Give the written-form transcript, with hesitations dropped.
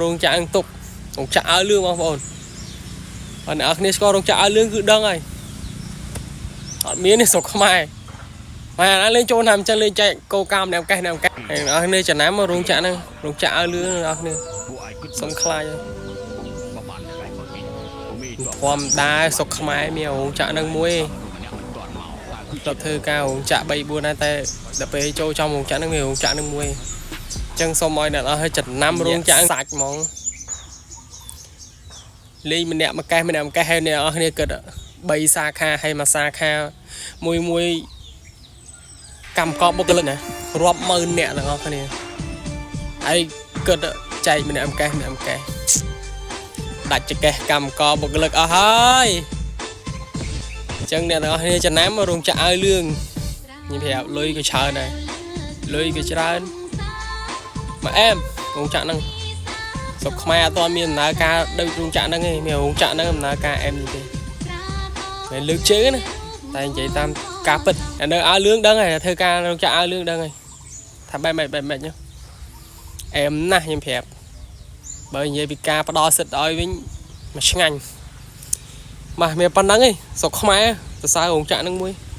រោងចក្រនឹងទុករោងចក្រអើលឿងបងប្អូនបើអ្នកនរគ្នាស្គាល់រោងចក្រអើលឿងគឺដឹងហើយអត់មានទេស្រុកខ្មែរម៉ែអាណាលេងចូលតាមអញ្ចឹងលេងចែកកោកាម្នាក់កេះម្នាក់កេះអ្នកនរគ្នាចំណាំរោងចក្រហ្នឹងរោងចក្រអើលឿងអ្នកនរគ្នា ពួកឯងគិត សុំខ្លាចហើយ ប្រហែលថ្ងៃមកនេះមេតប ធម្មតាស្រុកខ្មែរមានរោងចក្រហ្នឹងមួយ ម្នាក់មិនទាន់មកតើគឺ ទៅធ្វើការរោងចក្រ3 4ដែរតែដល់ពេលចូលចំរោងចក្រហ្នឹងមានរោងចក្រហ្នឹងមួយអញ្ចឹងសូមឲ្យអ្នកនរឲ្យចំណាំរោងចក្រសាច់ហ្មងលេងម្នាក់មួយកេះម្នាក់មួយកេះហើយអ្នកនរគ្នាគិត3សាខាហើយមួយសាខាមួយមួយកម្មកបុគ្គលិកណារាប់ម៉ឺនអ្នកទាំងអស់គ្នាហើយគិតចែកម្នាក់មួយកេះម្នាក់មួយកេះដាច់ចកេះកម្មកបុគ្គលិកអស់ហើយអញ្ចឹងអ្នកទាំងអស់គ្នាចំណាំរោងចក្រឲ្យលឿងខ្ញុំប្រាប់លុយក៏ច្រើនដែរលុយក៏ច្រើនមកអែមរោងចក្រហ្នឹងស្រុកខ្មែរអត់ទាន់មានដំណើរការដូចរោងចក្រហ្នឹងទេមានរោងចក្រហ្នឹងដំណើរការអែមនេះទេមិនលើកជើងទេណាតែនិយាយតាមការពិតតែនៅឲ្យលឿងដឹងហើយធ្វើការរោងចក្រឲ្យលឿងដឹងហើយថាបែបម៉េចបែបម៉េចហ្នឹងអែមណាស់ខ្ញុំប្រាប់បើនិយាយពីការផ្ដល់សិទ្ធិឲ្យវិញមកឆ្ងាញ់ បាទមានប៉ុណ្្នឹងឯងស្រុកខ្មែរសរសើររោងចក្រហ្នឹងមួយ។